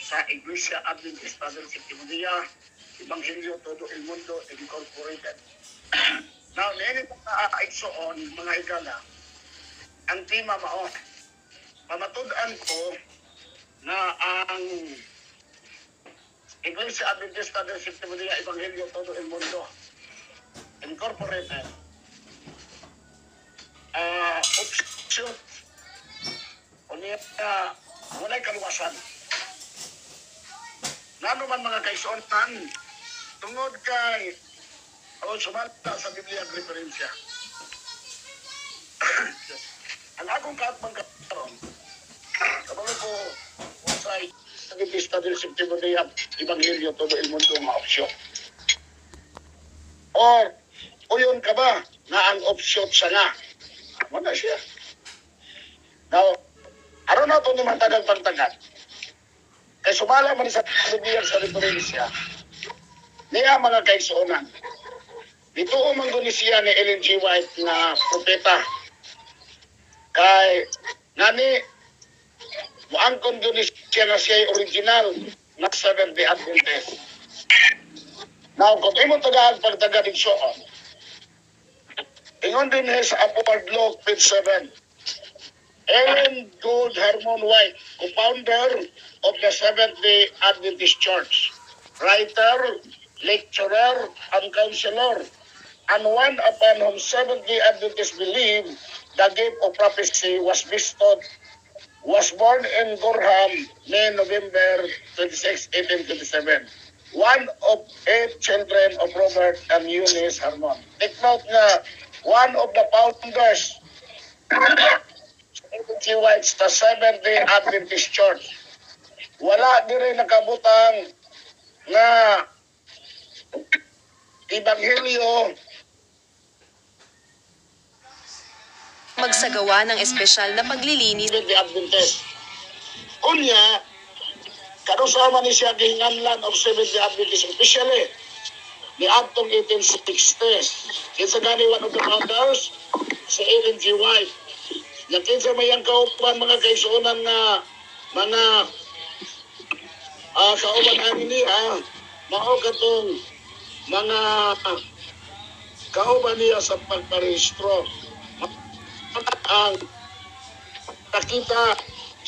Sa Iglesia Adventista del Séptimo Día, Ebanghelyo Todo el Mundo Incorporated. Now, niini mga igsoon, mga higala, ang tema mao, pamatud-an ko na ang Iglesia Adventista del Séptimo Día, Ebanghelyo Todo el Mundo Incorporated offshoot unya walay kaluwasan. Ngano man, mga kaigsuonan? Tungod kay o sumala sa Biblia ang referensya. Ang akong kaatbang karon, kabalo ko sa Adventista del Séptimo Día, Ebanghelyo Todo el Mundo nga offshoot. Or, uyon ka ba na ang offshoot sa nga? Wala siya. Now, aron na ito ni matagal pagtagat. Kay sumala man sa Biblia sa referensya. Niya, mga kaigsuonan. Dito man guni siya ni Ellen G. White nga propeta. Kay ngani muangkon guni siya nga siya ay original na Seventh-day Adventist. Now, kung imong tagaan pagtaga igsoon, ingon din sa Upward Look, page 7. Ellen Gould Harmon White, co-founder of the Seventh-day Adventist Church, writer, lecturer, and counselor, and one upon whom Seventh-day Adventists believe the gift of prophecy was bestowed, was born in Gorham, May November 26, 1827. One of eight children of Robert and Eunice Harmon. Take note nga, one of the founders, G. White's the Seventh-day Adventist Church. Wala diri nakabutang nga Ebanghelyo Magsagawa ng espesyal na paglilinis Seventh-day Adventist. Unya, kanusa man ni siya gihinganlan of Seventh-day Adventist officially ni adtong 1860. Kinsa gani one of the founders? Si Ellen G. White. Nga kinsa may ang kauban, mga kaigsuonan, nga mga kauban ani niya, mao katong mga kauban niya sa pagparehistro ang nakita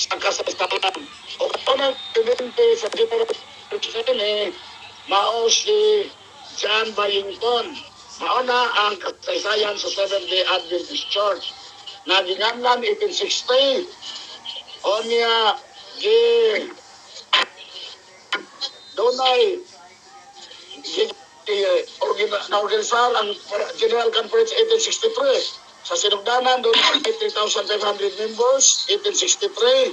sa kasaysayan. O unang presidente sa General Assembly, mao si John Byington. Mao na ang kasaysayan sa Seventh-day Adventist Church. Naginganlan 1860. O niya, gi dunay gi, na-organisar ang General Conference 1863. Sa sinugdanan, dunay 3,500 members, 1863.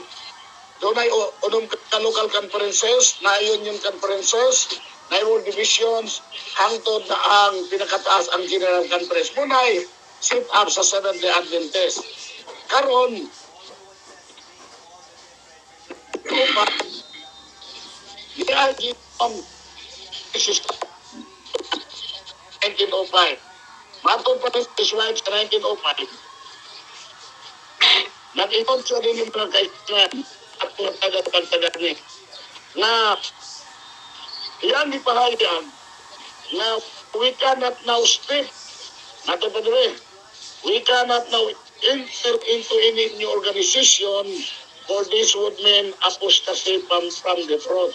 Dunay unom ka local conferences, na union conferences, na world divisions, hangtod na ang pinakataas ang General Conference. Munay set up sa Seventh-day Adventist. Karon, upa, niagi ang 1905. Matod pa si White sa 1905, nag-ingon siya din yung mga kaibigan at mga taga-pagtaga ni na iyan ipahayag na we cannot now speak. Nato pa diri. We cannot now enter into any new organization, for this would mean apostasy from the truth.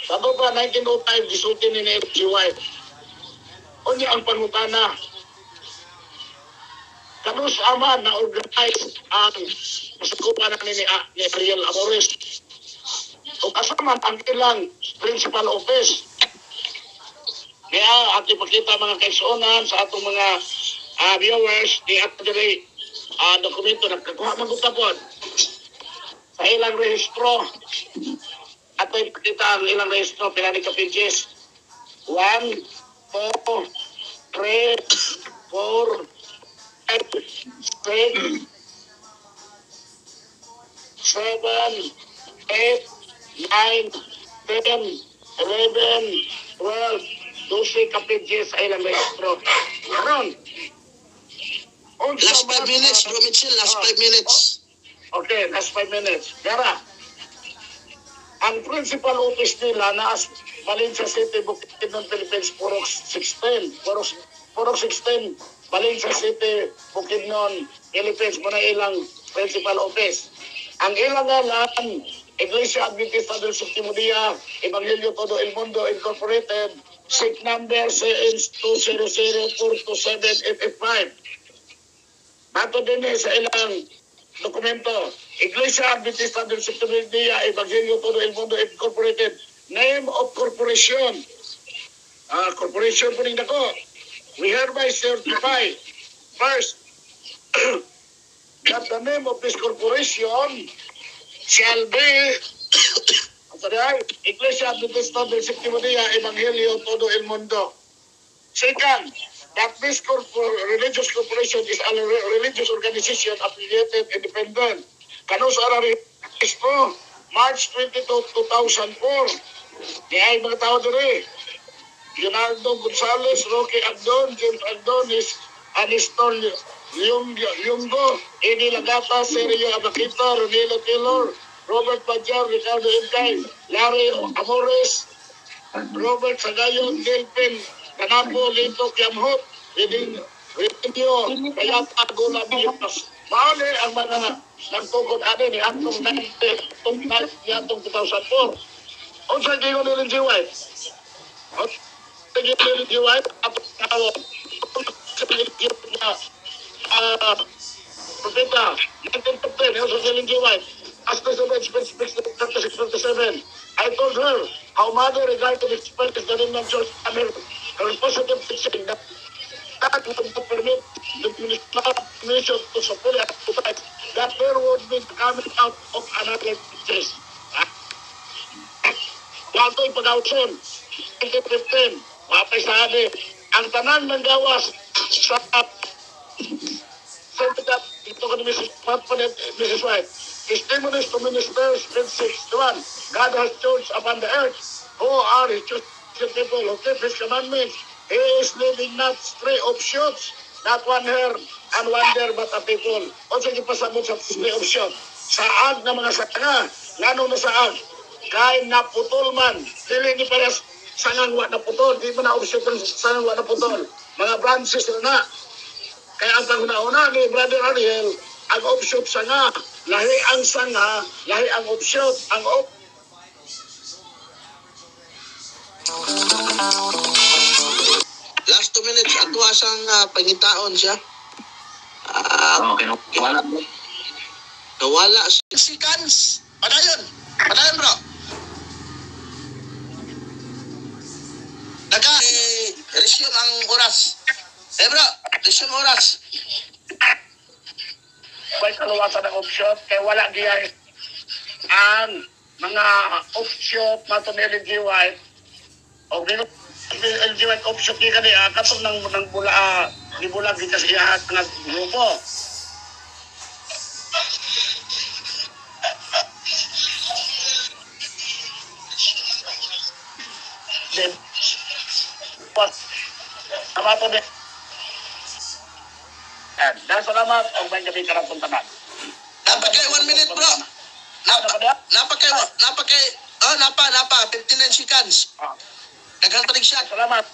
Sabi pa, 1905, gisulti ni F.G. White. Unya ang pangutana, kanus ama na organize ang masakupan na ni Ariel Amores? O asa man ang ilang principal office? Kaya at ipakita, mga kaigsuonan, sa atong mga viewers ni at diri dokumento nagkakuha man gud pod sa ilang rehistro. At ipakita ang ilang rehistro, pila ni ka pages? 1, 2, 3, 4, 5, 6, 7, 8, 9, 10, 11, 12, 12 ka pages sa ilang rehistro. Karon, unsa Last 5 man minutes, Bro Mitchell. Last 5 minutes. Okay, last 5 minutes. Gara. Ang principal office nila na Valencia City, Bukidnon, Philippines, Purok 16. Purok 16, Valencia City, Bukidnon, Philippines, muna ilang principal office. Ang ilang ngalan, Iglesia Adventista del Septimo Dia, Evangelio Todo el Mundo Incorporated, SIC number CN 200427885. Bato din eh sa ilang dokumento, Iglesia Adventista del Septimo Dia, Evangelio Todo el Mundo Incorporated, name of corporation. Corporation po rin dako. We hereby certify, first, that the name of this corporation shall be, sorry, Iglesia Adventista del Septimo Dia, Evangelio Todo el Mundo. Second, that this religious corporation is a religious organization affiliated independent. Kano sa rehistro, March 22, 2004. Di ay mga tao diri. Leonardo Gonzalez, Roque Agdon, James Agdonis, Anistor Yunggo, Eddie Lagata, Sergio Abakita, Ronilo Taylor, Robert Bajar, Ricardo Intay, Larry Amores, Robert Sagayon, Delpin, Kanapo, Lito Kiamhot, Reding Redinio, Kayata, Gula, Bios. Maali ang mga nagtukod ani ni atong 19, 2004. Unsa giingon ni Ellen G. White? Unsa giingon ni Ellen G. White? Atong tawag. Unsa giingon na Propeta, 1915, unsa si Ellen G. White? As the 36, 37, I told her how mother regarded the expenses the remnant church and her positive teaching that God would not permit the mission to support that there would be the coming out of another church. Wato pag-auction, 2015, mapay sa ani, ang tanan ng gawas sa ito ko ni Mrs. Mrs. White, testimonies to ministers, page 61, God has church upon the earth, who are his chosen people, who keep his commandments. He is leaving not stray of shoots, not one hair and wonder but a people. Unsa gipasabot sa stray of shoot? Saag nga mga sanga, ngano na saag? Kay naputol man, dili ni parehas sangang wa naputol, di man na offshoot ang sangang wa naputol. Mga branches na na. Kaya ang panghuna-huna ni Brother Ariel, ang offshoot sanga, lahi ang sanga, lahi ang offshoot, ang off Last 2 minutes, ato asang pangitaon siya. Okay, wala. Nawala si Kans. Padayon. Padayon, bro. Naka, resume ang oras. Eh, bro, resume oras. May kaluwasan ng offshoot, kaya wala giyay ang mga offshoot mato ni Ellen G. White. O Ellen G. White offshoot ni kaniya, katong nang bula, gibulag kita sa iyahat nga grupo. Then, namato ni Dahil salamat, ang may gabi ka ng tanan. Napakay 1 minute, bro. Napakay, oh, napa, 59 seconds. Daghan pa rin shot. Salamat.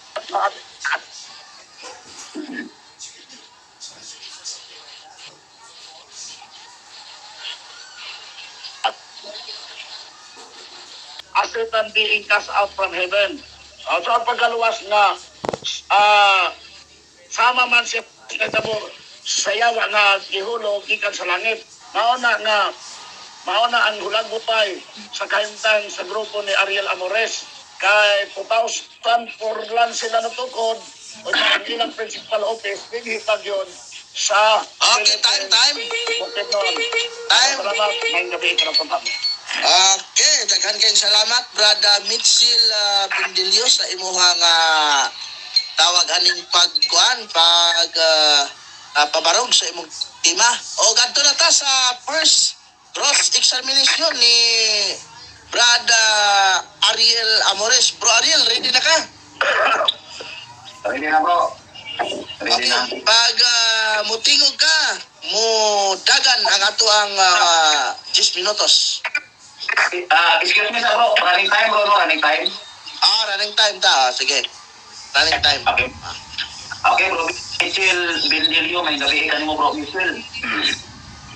As Satan being cast out from heaven. So ang pagkaluwas nga, sama man siya sa yawa nga gihulog gikan sa langit. Mauna ang hulagutay sa kahimtang sa grupo ni Ariel Amores. Kay 2004 lang sila natukod o ang ilang principal office, dinhitag yun sa Okay, time. Time. Salamat, ngayong gabi ka na punta. Okay, daghan kayong salamat, Brother Mitchell Bindilio, sa imuhang tawag aning pagkuan, pag pabarog sa imong tima. O gadto na ta sa first cross examination ni Brother Ariel Amores. Bro Ariel, ready na ka? Ready na, bro. Ready Okay, na. pag mutingog ka, mo dagan ang ato ang 10 minutos. Excuse me sa bro, running time bro, no? Running time. Ah, running time ta. Ah, sige. Running time. Okay. Okay, bro. Mitchell Bendilio, may gabi ka nimo, bro Mitchell.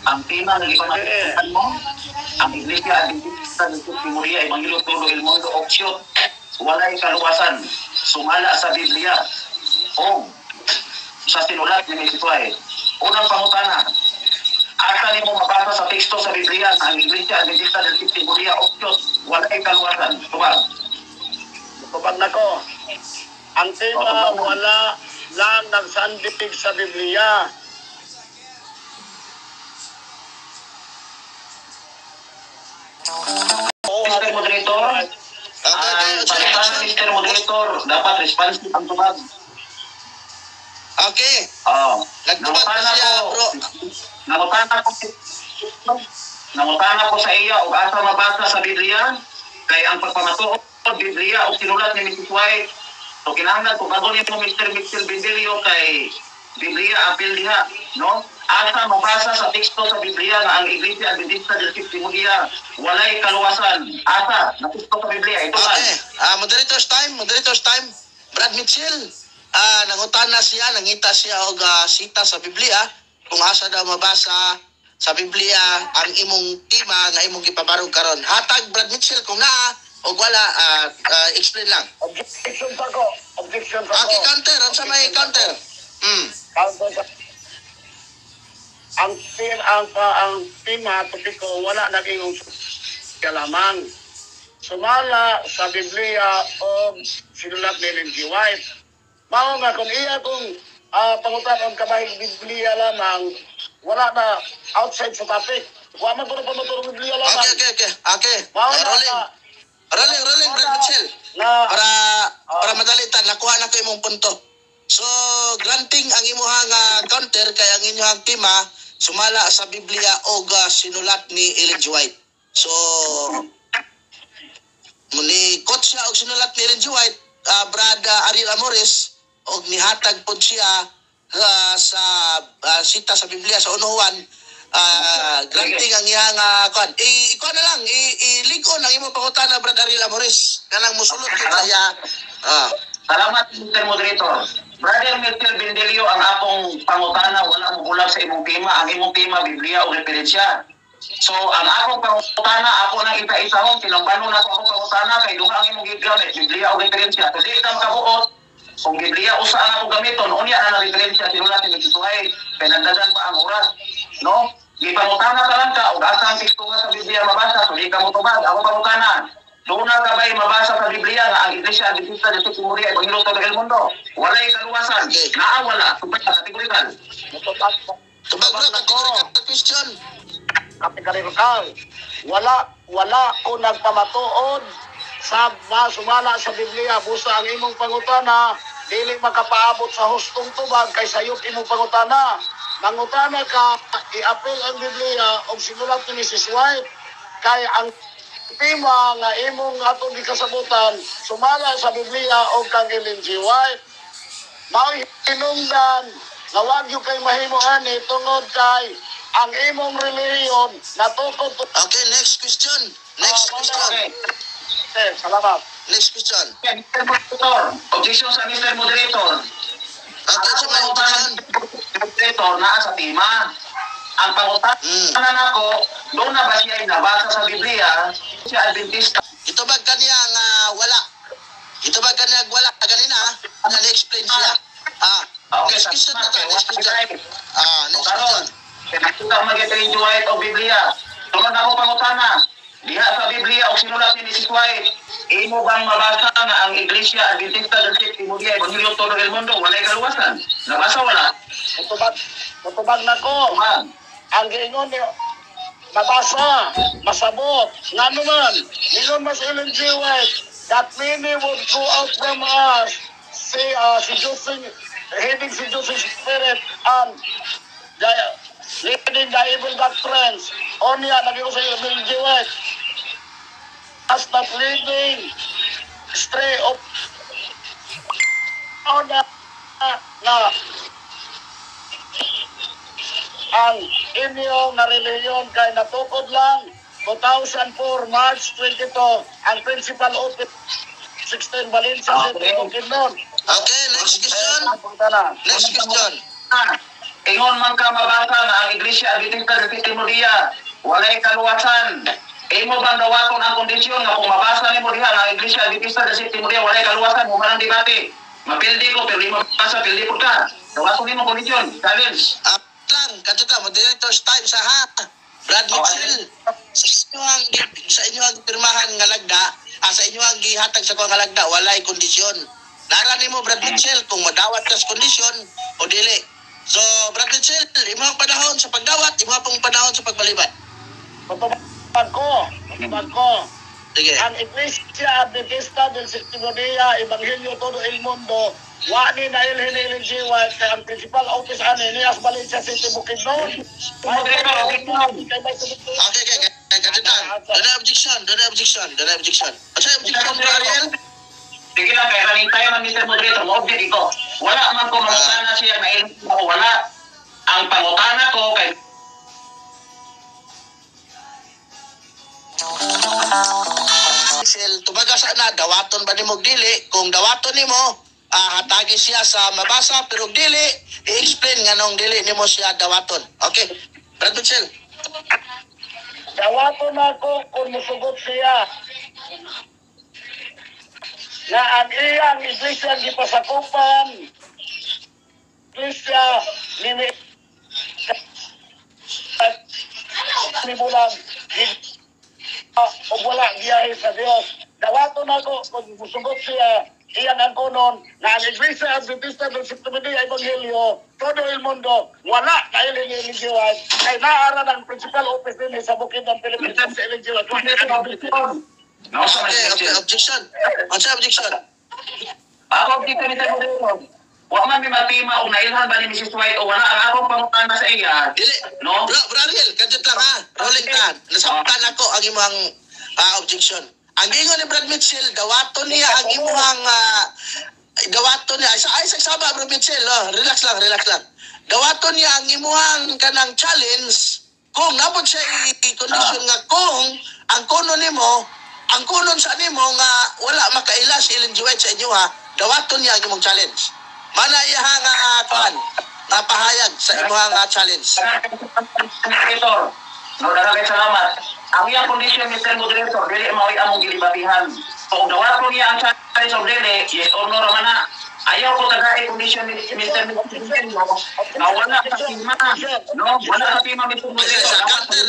Ang tema ng ipamatutunan mo, ang Iglesia Adventista del Séptimo Día, Evangelio Todo el Mundo, offshoot, walay kaluwasan, sumala sa Biblia, o sa sinulat ni Mrs. White. Unang pangutana, asa nimo mabasa sa teksto sa Biblia na ang Iglesia Adventista del Séptimo Día, offshoot, walay kaluwasan? Tubag. Tubag na ko. Ang tema, wala lang nagsandig sa Biblia. Mr. Moderator, Okay, ang okay, pangutana, objection. Mr. Moderator, dapat responsive ang tubag. Okay. Oh. Nagtubag na Nangutana siya, ko, bro. Nangutana ko sa iya og asa mabasa sa Biblia kay ang pagpamatuod Biblia og sinulat ni Mrs. White. So kinahanglan kung bago nimo, Mr. Mitchell Bendilio, kay Biblia apil diha, no? Asa mabasa sa teksto sa Biblia nga ang Iglesia Adventista del Séptimo Día walay kaluwasan? Asa na teksto sa Biblia ito man? Okay. Ah, moderator's time, moderator's time. Brad Mitchell, nangutana siya, nangita siya og sita sa Biblia kung asa daw mabasa sa Biblia ang imong tema nga imong gipabarog karon. Hatag, Brad Mitchell, kung naa og wala, explain lang. Objection pa ko. Objection pa ko. Okay, counter, unsa may counter? Counter sa ang tin ang pa ang tema topiko, wala naging lamang sumala sa Biblia o sinulat ni Ellen G. White. Mao nga kung iya kung pangutan-on kabahig Biblia lamang, wala na outside sa topic. Wa man ko na pamaturong Biblia lamang. Okay. Okay. Mao na Rolling. Rolling, rolling, Brad Mitchell. Na Para madali ta, nakuha na ko imong punto. So, granting ang imuhang counter kay ang inyong tema sumala sa Biblia og sinulat ni Ellen G. White. So, muni quote siya og sinulat ni Ellen G. White, Brad Ariel Amores, og nihatag pod siya sa sita sa Biblia sa unuhan, granting ang iyang kuan. Ikuan na lang, i-lig-on ang imong pangutana, Brad Ariel Amores. Kanang musulot gyud sa iya. Salamat, Mr. Moderator. Brother Mitchell Bendelio, ang akong pangutana wala mo bulag sa imong tema. Ang imong tema, Biblia o referensya. So, ang akong pangutana, ako nang isa-isahon, tinambano na ako akong pangutana, kay duha ang imong gigamit, Biblia o referensya. So, di ka makabuot, kung Biblia usa ang akong gamiton, unya na na referensya, sinulat ni Mrs. White, kay nagdagan pa ang oras. No? Gipangutana ka lang ka, og asa ang teksto nga sa Biblia mabasa, so di ka mo tubag. Ako pangutana, doon na ka ba'y mabasa sa Biblia nga ang Iglesia Adventista del Séptimo Día, Evangelio todo el Mundo, walay kaluwasan? Okay. Naa wala? Tubag, kategorikal. Mutubag Tubag, bro, na ko. categorical question. Kategorikal. Wala ko nagpamatuod sa sumala sa Biblia. Busa ang imong pangutana dili makapaabot sa hustong tubag kay sayop imong pangutana. Mangutana ka, i-appeal ang Biblia og sinulat ni Mrs. White kay ang tema nga imong atong gikasabutan sumala sa Biblia og kang Ellen G. White. Mao'y hinungdan nga wag gyud kay mahimo ani tungod kay ang imong relihiyon natukod. Okay, next question. Next question. Okay. Okay, salamat. Next question. Okay, Mr. Moderator. Objection sa Mr. Moderator. Okay, sa may objection. Moderator, naa sa tema. Ang pangutana nako, doon na ba siya ay nabasa sa Biblia, siya Adventista? Gitubag kaniya nga wala. Gitubag kaniya wala kanina. Na explain siya. Okay, next question na to. Next question. Next Karon, question. nakita mag Ellen G. White o Biblia. Tungod ako pangutana, diha sa Biblia o sinulat ni Mrs. White, imo bang mabasa nga ang Iglesia Adventista del Séptimo Día, Evangelio todo el Mundo, walay kaluwasan? Nabasa wala? Mutubag na ko. Man. Ang giingon ni mabasa, masabot. Ngano man, ningon mas Ellen G. White that many would go out from us, si Joseph, heading si Joseph Spirit and leading the evil doctrines. Onya, naging ko sa Ellen G. White, as not leading stray of na na ang inyong na relihiyon kay natukod lang 2004, March 22, ang principal office 16 Valencia City, Bukidnon. Okay, next question. Next question. Ingon man ka mabasa nga ang Iglesia Adventista del Séptimo Dia walay kaluwasan. Imo bang dawaton ang kondisyon nga kung mabasa nimo diha nga ang Iglesia Adventista del Séptimo Dia walay kaluwasan, mo man ang debate? Mapildi ko pero di mabasa, pildi ko ka. Dawaton nimo kondisyon. Challenge. Ah, lang, kadto ta, moderator's time sa ha. Brad Mitchell, sa inyo ang pirmahan nga lagda, sa inyo ang gihatag sa kuha nga lagda, walay kondisyon. Nara nimo, Brad Mitchell, kung madawat ka sa kondisyon o dili. So, Brad Mitchell, imo ang panahon sa pagdawat, imo pong panahon sa pagbalibat. Patubag ko, patubag ko. Sige. Ang Iglesia Adventista del Séptimo Día, Evangelio Todo el Mundo, wa ni nailhin ni Ellen G. White kay ang principal office ani ni as Valencia City, Bukidnon. Okay. Kadto ta. Doon na objection, doon na objection, doon na objection. Ano objection, Bro Ariel? Sige lang, kaya running tayo man, Mr. Moderator, mo-object iko. Wala man ko mangutana siya na ko wala. Ang pangutana ko kay Mitchell, tubaga sa na, dawaton ba nimo og dili? Kung dawaton nimo, hatagi siya sa mabasa, pero og dili, i-explain nganong dili nimo siya dawaton. Okay, Brad Mitchell. Dawaton ako kung musugot siya na ang iyang iglesia gipasakupan iglesia ni bulang ug wala giyahe sa Dios. Dawaton ako kung musugot siya iyang angkonon na ang Iglesia Adventista del Séptimo Día Evangelio Todo el Mundo wala kailin ni Ellen G. White kay naara ng principal office din sa Bukid ng Pilipinas sa Ellen G. White. No, sa Okay, objection. Ano objection? Ako dito ni Moderator. Wa man mi matima og nailhan ba ni Mrs. White o wala ang akong pangutana sa iya. Dili. No? Bro Ariel, kadto lang ha. Rolling ta. Nasabtan ako ang imong objection. Ang gingon ni Brad Mitchell, dawaton niya ang imong dawaton niya. Ay, sa saba, Bro Mitchell, oh, relax lang, relax lang. Dawaton niya ang imuhang kanang challenge kung nabot siya i-condition nga kung ang kuno nimo, ang kunon sa nimo nga wala makaila si Ellen G. White sa inyo ha, dawaton niya ang imong challenge. Mana iya nga kuan, nga pahayag sa imuhang challenge. Moderator. No, daghang salamat. Ang iyang kondisyon, Mr. Moderator, dili mao'y among gilibatihan. So, kung dawaton niya ang challenge o dili, yes or no raman na. Ayaw ko tagay kondisyon ni Mr. Moderator, no, na wala sa tima. No, wala sa tima, Mr. Moderator. Sa counter,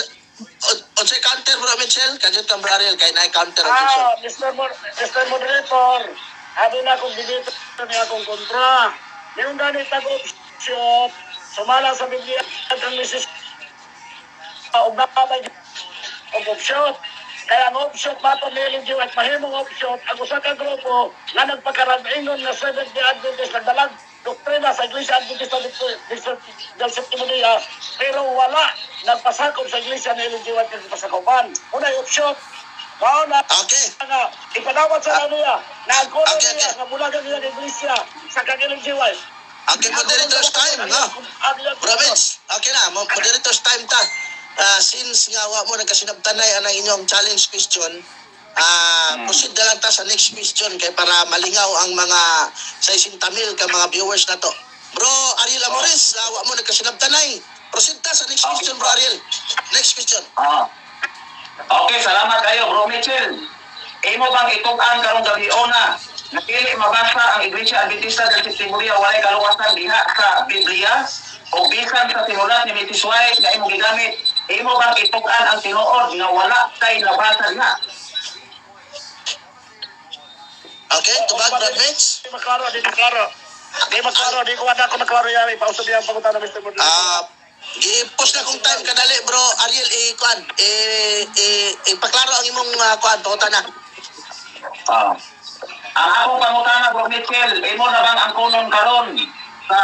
unsay counter, Bro Mitchell? Kadto Bro Ariel kay naay counter objection. Ah, Mr. Moderator, abi na akong dito ni akong kontra. Yung ganit ang option, sumala sa Biblia ang Mrs. Og nakamay og option. Kaya ang option mato ni Ellen G. White, mahimong option, ang usa ka grupo nga nagpakaram-ingon nga Seventh-day Adventist nagdalag doktrina sa Iglesia Adventista del Séptimo Día, pero wala nagpasakop sa Iglesia ni Ellen G. White nga gipasakopan. Unay option. Mao na nga ipadawat sa niya na ang kono niya nga bulagan niya ng Iglesia sa kang Ellen G. White. Okay, moderator's time, no? Bro Mitch, okay na, moderator's time ta. Since nga wa mo nagkasinabtanay ang inyong challenge question, proceed na lang ta sa next question kay para malingaw ang mga sa 60,000 ka mga viewers na to. Bro Ariel Amores, wa mo nagkasinabtanay. Proceed ta sa next question, Bro Ariel. Next question. Okay, salamat kayo, Bro Mitchell. Imo bang itug-an karong gabi ona na dili mabasa ang Iglesia Adventista del Séptimo Día walay kaluwasan diha sa Biblia o bisan sa sinulat ni Mrs. White nga imong gigamit? Imo bang itug-an ang tinuod nga wala kay nabasa diha? Okay, tubag, Brad Mitch. Di maklaro, di maklaro. Di maklaro, di ko wala ko maklaro yari. Pausap niya ang pangutana, Mr. Moderator. Gi-post na kong time kadali, Bro Ariel, i-kuan, ipaklaro ang imong kuan pangutana. Ang akong pangutana, Bro Mitchell, imo na bang ang kunon karon sa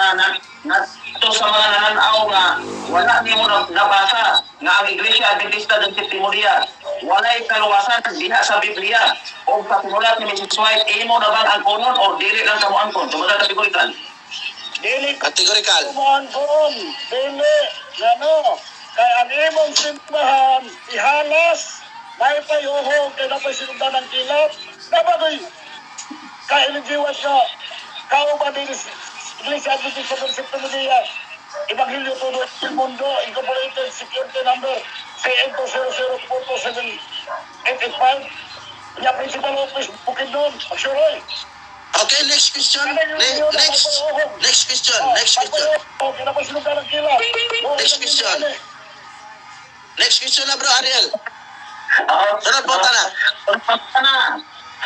to sa mga nananaw nga wala nimo nabasa nga ang Iglesia Adventista del Séptimo Día walay kaluwasan diha sa Biblia o sa sinulat ni Mrs. White? Imo na bang ang kunon or dili lang sa mo angkon? Tungod categorical. Dili Categorical. ko mo angkon. Dili. Ngano? Kay ang imong simbahan, ihalas, may payuhog, kay napay sinugdan ng kilat, nabagoy, kailigiwan ka, kauban din Iglesia Adventista del Séptimo Día, Ebanghelyo Todo el Mundo, Incorporated, Security Number CN200.7885, Nya Principal Office, Bukidnon, Pagsuroy. Okay, next question. Next next question. Next question. Okay, napay sinugdan ng kilat. Next question. Next question na, Bro Ariel. Oo. Sunod po na. Na.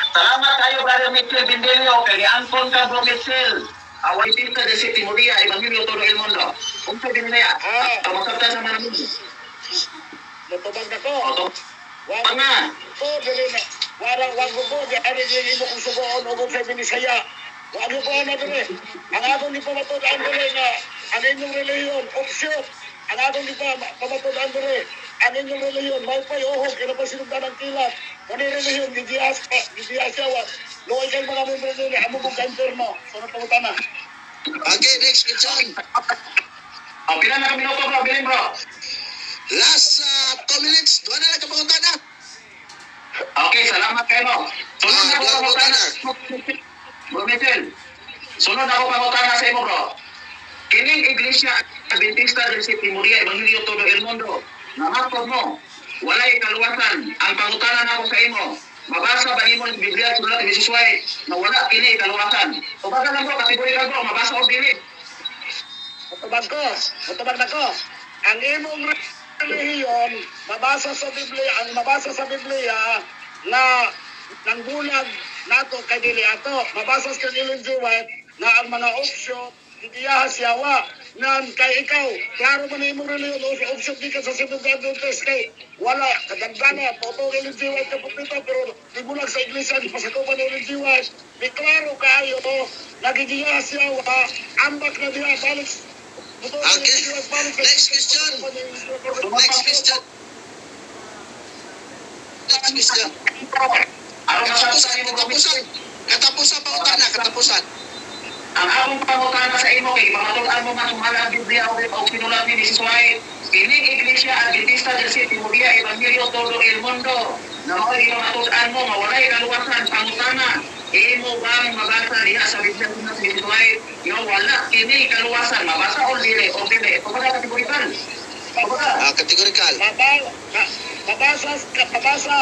Salamat kayo, Brother Mitchell Bindelio. Kay niangkon ka, Bro Mitchell. Away Tita de Séptimo Día, Evangelio Todo el Mundo. Unsa din niya? Ah. Kamasabta sa mga mundo. Mutubag na ko. Oto. Wag Nga. ko, dili na. Wala, wag ko po, di ani di imo kong sugoon o kung sa Binisaya. Wag ko na dili. Ang akong gipamatod-an dili nga ang inyong relihiyon, offshoot. Ang akong gipamatod-an dili, ang inyong relihiyon, may payuhog, kinapasinugdan ng kilat. Kani relihiyon, gidiyas, gidiyas yawa. Luoy kay mga membro nila, amo kong ka-imperno. Sunod pangutana. Okay, next question. O, pila na ka minuto, bro? Bilin, bro. Last 2 minutes. Duha na lang ka pangutana. Okay, salamat kayo. No. Sunod Ah, na ako duha ka pangutana. Bro Mitchell, sunod ako pangutana sa imo, bro. Kining Iglesia Adventista del Séptimo Día, Evangelio Todo el Mundo, namatod mo, walay kaluwasan. Ang pangutana nako sa imo, mabasa ba nimo ang Biblia sulat ni Mrs. White na wala kini kaluwasan? O baka lang, bro, kategorikal, bro, mabasa o dili. Mutubag ko, mutubag na ko. Ang imong relihiyon, mabasa sa Biblia, ang mabasa sa Biblia na nang bulag nato kay dili ato. Mabasa sa Ellen G. White na ang mga offshoot gigiyaha siyawa nan kay ikaw klaro man imong relihiyon, offshoot di ka sa Seventh Day Adventist kay wala kadagdana totoo Ellen G. White ka propeta pero gibulag sa iglesia di pasakupan ni Ellen G. White di klaro kaayo nagigiyaha siyawa ambak na diha balik. Okay. Next question. Next question. Next question. Aron Katapusan, masabtan nimo, Bro katapusan. Mitchell. Katapusan pangutana, katapusan. Ang akong pangutana sa imo kay pamatud-an mo nga sumala ang Biblia o o sinulat ni Mrs. White. Kining Iglesia Adventista del Séptimo Día, Evangelio Todo el Mundo, na mao ipamatud-an mo nga walay kaluwasan, pangutana, imo bang mabasa diha sa Biblia ni Mrs. White nga wala kini kaluwasan? Mabasa o dili? O dili? Kumbaga kategorikal. Kumbaga. Ah, categorical. Mabasa, mabasa,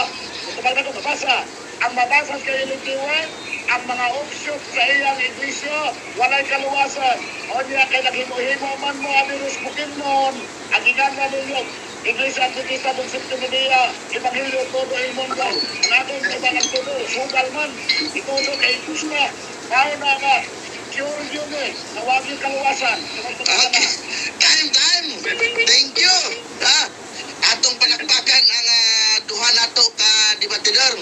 mabasa ko, mabasa. Ang mabasa kay Ellen G. White, ang mga offshoot sa iyang iglesia, walay kaluwasan. O niya kay naghimo-himo man mo, Aniros Bukidnon, ang ingan na ninyo, Iglesia Adventista del Séptimo Día, Ebanghelyo Todo el Mundo. Ang atong iba ng todo, sugal man, itudo kay gusta. Mao na nga, sure yun eh, nawag yung kaluwasan. Okay. Time, time. Thank you. Ha? Atong palakpakan ang duha nato ka debatidor.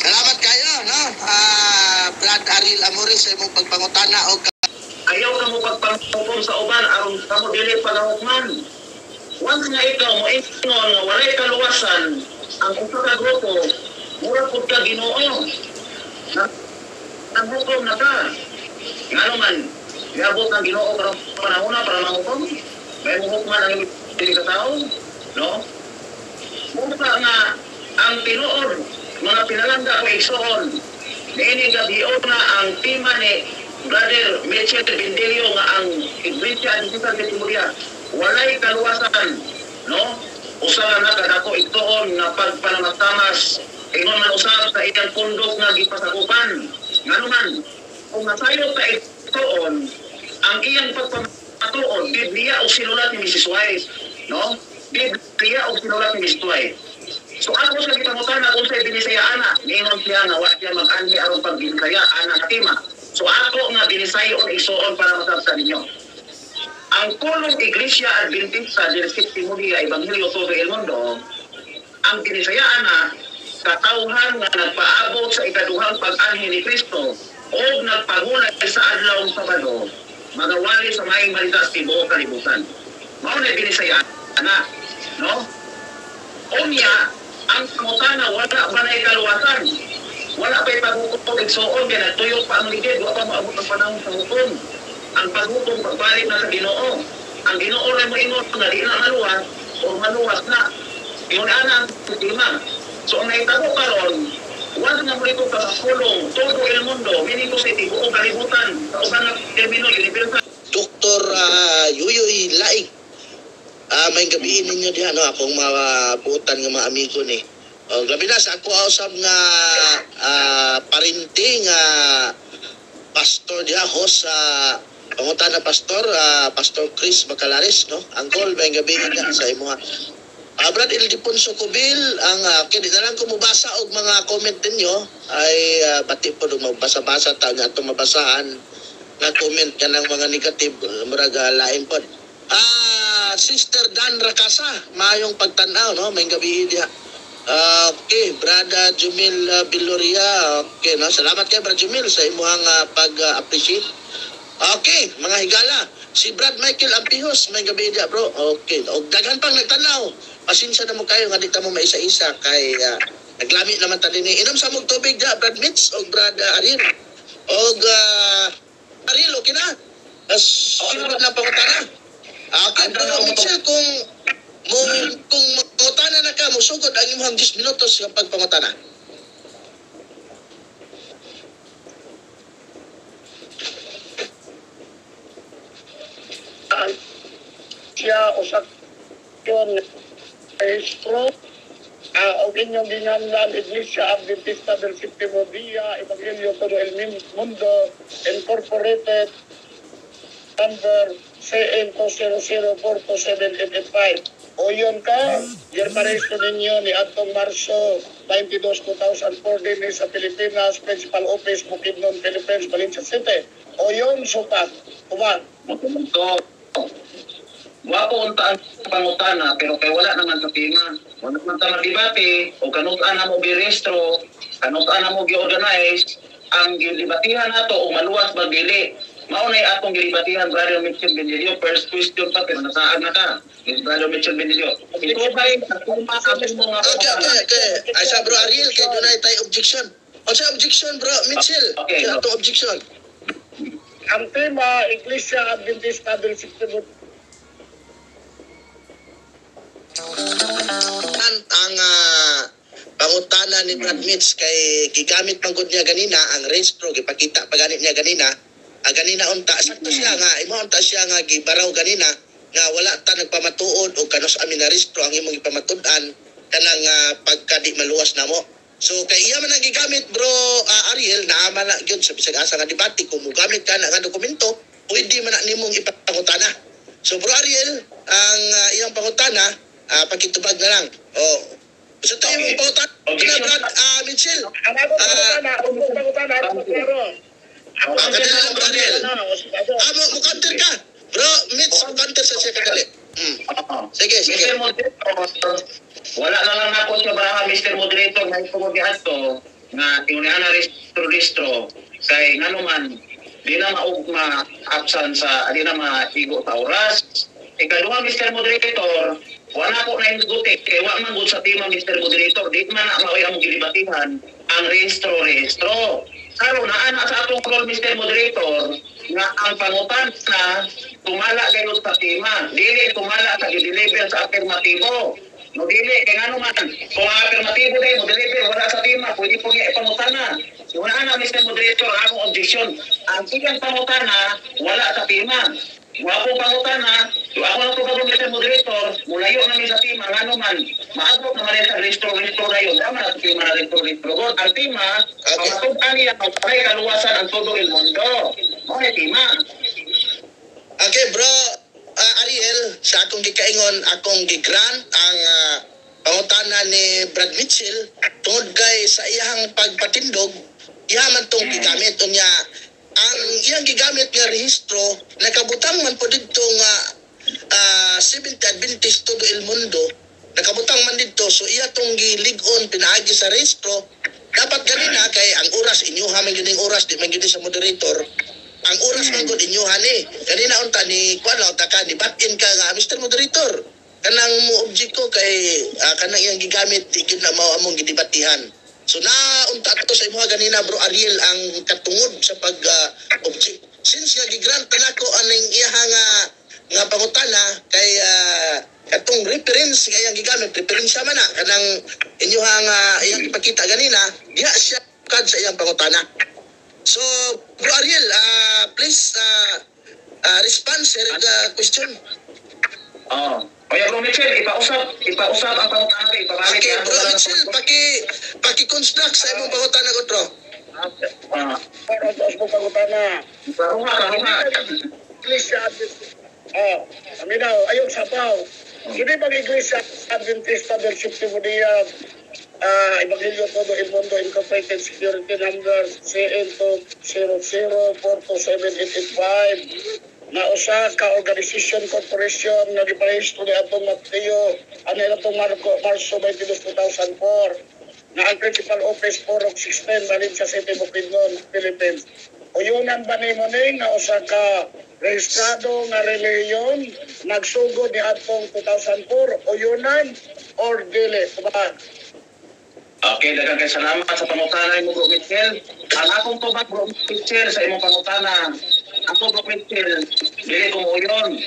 Salamat kayo, no? Brad Ariel Amores sa imong pagpangutana o Ayaw ka mo pagpanghukom sa uban aron kamo dili pagahukman. Once nga ikaw mo ingon nga walay kaluwasan ang usa ka grupo, mura pud ka Ginoo. Na nanghukom na ka. Ngano man, giabot ang Ginoo karong panahona para manghukom? May muhukman ang dili ka tao, no? Mura nga ang tinuod mga pinalangga ko igsoon niini gabiona ang tema ni Brother Mitchell Bendelio nga ang Iglesia Adventista de Timoria walay kaluwasan, no? Usa na kadako igtuon nga pagpanamatamas ingon man usab sa iyang pundok nga gipasakupan. Ngano man kung nasayop ka igtuon ang iyang pagpamatuod, Biblia o sinulat ni Mrs. White, no? Biblia o sinulat ni Mrs. White. So ako sa gipangutana kung sa binisaya ana, niingon siya nga wa siya mag-anhi aron pagbinisaya ana nga tema. So ako nga binisayon isuon para masabtan ninyo. Ang pulong Iglesia Adventista del Séptimo Día, Ebanghelyo Todo el Mundo, ang binisaya ana katawhan nga nagpaabot sa ikaduhang pag-anhi ni Kristo o nagpahulay sa adlaw Sabado, magawali sa maayong balita sa tibuok kalibutan. Mao na binisaya ana, no? Unya, ang pangutana, wala ba na kaluwasan? Wala pa'y paghukom igsuon, kaya nagtuyok pa ang ligid, wala pa maabot ang panahon sa hukom. Ang paghukom, pagbalik na sa Ginoo. Ang Ginoo ray moingon nga di na maluwas o maluwas na. Ingon ana ang tema. So ang nahitabo karon, once nga mo ka sa pulong, todo el mundo, meaning to say, tibuok kalibutan, sa uban nga termino, universal. Dr. Yuyoy Laig. May gabiin ninyo diha, no, akong mga buutan nga mga amigo ni. O, gabi na sa ako usab nga parinti nga pastor diha, host sa pangutana pastor, Pastor Chris Bacalares, no? Angkol, may gabi diha sa imuha. Brad Ildefonso Cubil, ang okay, di na lang ko mobasa og mga comment ninyo ay bati po og magbasa-basa ta nga atong mabasahan nga comment kanang mga negative, murag lain pod. Sister Dan Rakasa, maayong pagtan-aw, no? May gabi diha. Okay, Brada Jumil Biloria. Okay, no? Salamat kay Brad Jumil sa imuhang pag-appreciate. Okay, mga higala. Si Brad Michael Ampihos, may gabi diha, bro. Okay, og daghan pang nagtanaw. Pasensya na mo kayo nga di ta mo maisa-isa kay naglami naman ta dinhi. Inom sa mong tubig diha, Brad Mitch og Brad Ariel. Og Ariel, okay na? As sunod na pangutana. Okay, Ang bro tanong mo- Mitchell, kung mangutana na ka, musugod ang imong 10 minutos sa pagpangutana. Siya usa yun rehistro og inyong ginganlan Iglesia Adventista del Séptimo Día Evangelio Todo el Mundo Incorporated number CN 200427885. O yun ka, girparehistro ninyo ni atong Marso 22, 2004 din sa Pilipinas, Principal Office, Bukidnon, Philippines, Valencia City. O yun, supat. Uban. So, wa ko unta ang pangutana pero kay wala naman sa tema. Wala man ta magdebate o kanus-an na mo girehistro, kanus-an na mo gi-organize, ang gilibatihan nato o maluwas ba dili. Mao na atong gilibatihan, Brother Mitchell Benilio. First question pa pero nasaan na ka? Brother Mitchell Benilio. Ito ba yung tema ang mga Okay. Ay sa bro Ariel, kay dunay tay objection. Unsa objection, bro Mitchell? Okay, Sa no. atong objection. Ang tema, Iglesia Adventista del Séptimo Ang pangutana ni Brad Mitch kay gigamit man gud niya ganina ang rehistro, gipakita pa ganit niya ganina. Ang ganina unta sakto siya nga imo unta siya nga gibaraw ganina nga wala ta nagpamatuod og kanus amin na rehistro ang imong gipamatud-an kanang pagka di maluwas namo. So kay iya man ang gigamit, bro Ariel, naa man na gyud sa bisag asa nga debate kung mogamit ka na nga dokumento, pwede man na nimong ipangutana. So bro Ariel, ang iyang pangutana, pakitubag na lang. Oh. So tayo Okay. mong pangutana, Objection. Brad Mitchell. Ang akong pangutana, akong pangutana, ako klaro. Ako Kadali lang, bro Ariel. Ako. Mo counter ka. Bro Mitch, mo counter sa siya kadali. Sige, sige. Mr. Moderator, wala na lang ako sa baraha, Mr. Moderator, may tungod ato nga tingunan na rehistro kay nganuman di na maugma absan sa di na maigo sa oras. Ikaduha, Mr. Moderator, wala ko na hisguti kay wa man gud sa tema, Mr. Moderator, di man na maoy among gilibatihan ang rehistro. Karon naa na sa atong role, Mr. Moderator, nga ang pangutana tumala gayud sa tema, dili tumala sa gideliver sa afirmatibo. No dili kay ngano man kung ang afirmatibo dai mo deliver wala sa tema, pwede po niya ipangutana. Wala na, Mr. Moderator, ang akong objection. Ang iyang pangutana wala sa tema. Wa ko pangutana, so ako na tubag, Mr. Moderator, mulayo na mi sa tema ngano man maabot naman sa rehistro dayon. Tama na sa tema na rehistro. God, ang tema, pamatud-an niya ang kaluwasan ang todo el mundo. Mao ni tema. Okay, bro Ariel, sa akong gikaingon, akong gigrant ang pangutana ni Brad Mitchell tungod kay sa iyang pagpatindog, iya man tong gigamit unya ang iyang gigamit nga rehistro nakabutang man po didto nga Seventh Adventist Todo el Mundo, nakabutang man didto, so iya tong gilig-on pinaagi sa rehistro. Dapat ganina kay ang oras inyuha man gyud ning oras, di man gyud sa moderator. Ang oras man gud inyuha ni. Ganina unta ni kuan lang ta ka ni bat-in ka nga Mr. Moderator. Kanang mo object ko kay kanang iyang gigamit di gyud na mao among gidebatihan. So na unta to sa imuha ganina, bro Ariel, ang katungod sa pag object. Since nga gigrant nako aning iyang nga pangutana kay katong reference nga iyang gigamit, referensya man na kanang inyuhang iyang ipakita ganina, diha siya kad sa iyang pangutana. So, Bro Ariel, please respond sir the question. Oh. Oya, Bro Mitchell, ipausap ang pangutana kay ipabalik. Okay, Bro Mitchell, paki-construct sa imong pangutana ko, bro. Para sa imong pangutana. Karunga, karunga. Iglesia Adventista. Oh, kami daw, ayun sa pao. Kini bang Iglesia Adventista del Septimo Dia, Evangelio Todo el Mundo Incorporated Security Number CN 200427885 na usa ka organization corporation nga giparehistro ni atong Mateo ano atong Marco Marso 22, 2004 na ang principal office Purok 16, Valencia City, Bukidnon, Philippines. Uyunan ba nimo ning nga usa ka rehistrado nga relihiyon nagsugod ni atong 2004, uyunan or dili ba? Okay, daghang kay salamat sa pangutana nimo, Bro Mitchell. Ang akong tubag, Bro Mitchell, sa imong pangutana. Ako, Bro Mitchell, dili ko moyon.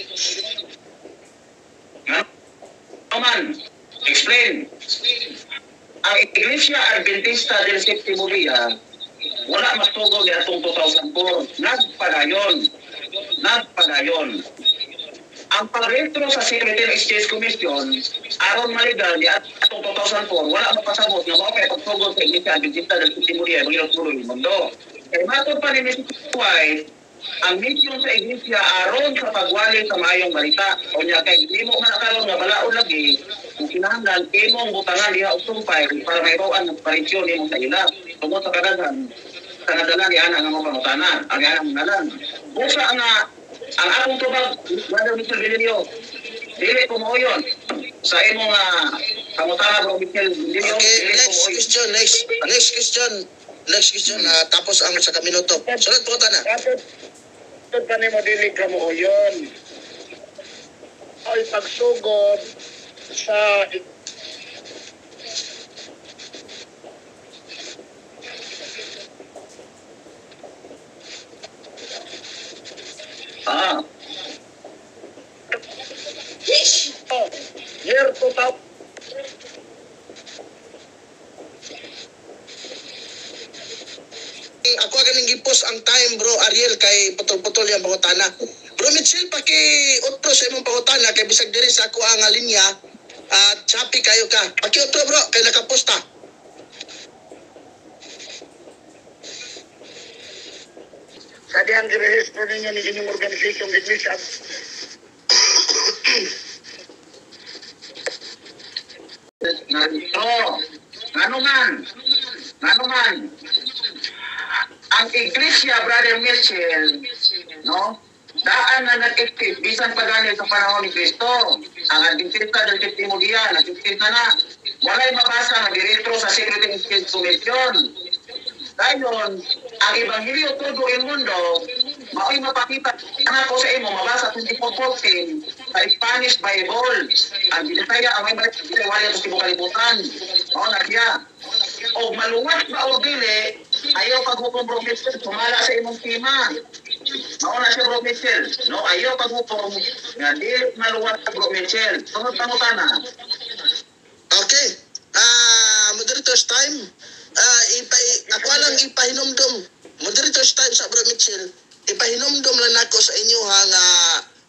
Ngano man? Explain. Ang Iglesia Adventista del Septimo Dia wala masugod ni atong 2004. Nagpadayon. Nagpadayon. Ang pagrehistro sa Security and Exchange Commission aron maligal ni atong 2004, wala mapasabot nga mao kay pagsugod sa Iglesia Adventista del Septimo Dia Evangelio Todo el Mundo. Kay matod pa ni Mrs. White, ang misyon sa Iglesia aron sa pagwali sa maayong balita. Unya kay nimo man karon nga balaod lagi kung kinahanglan imong butangan diha og sumpay para mahibaw-an ang parisyon nimo sa ila tungod sa kadaghan sa nadala ni ana nga mga pangutana ang anang ngalan. Busa nga ang akong tubag, Brother Mitchell Benilio, dili ko moyon sa imong pangutana, Bro Mitchell Benilio. Okay, dili ko next moyon. question, next question, next question, tapos ang sa kaminuto. Sunod pangutana. Atod pa nimo dili ka mo uyon. Ay pagsugod sa year 2000. Ako ganing gipos ang time, Bro Ariel, kay putol-putol yung pangutana. Bro Mitchell, paki otro sa imong pangutana kay bisag diri sa ako ang linya at choppy kayo ka. Paki otro, bro, kay nakaposta. Sa dihang girehistro ninyo ni inyong organization Iglesia Narito. Ngano man? Ngano man? Ang Iglesia, Brother Mitchell, no? Daan na nag-active bisan pa gani sa panahon ni Kristo. Ang Adventista del Septimo Dia, nag-active na na. Walay mabasa nga direhistro sa Security and Exchange Commission. Dayon, ang Ebanghelyo Todo el Mundo, mao'y mapakita nako sa imo, mabasa 24:14 sa Spanish Bible. Ang Binisaya ang may balik sa wala sa tibuok kalibutan. Mao na siya. Og maluwas ba o dili, ayaw paghukom, Bro Mitchell, sumala sa imong tema. Mao na siya, Bro Mitchell. No, ayaw paghukom nga dili maluwas, Bro Mitchell. Sunod pangutana. Okay. Moderator's time. Ako lang ipahinumdum. Moderator's time sa Bro Mitchell. Ipahinumdum lang nako sa inyo ha nga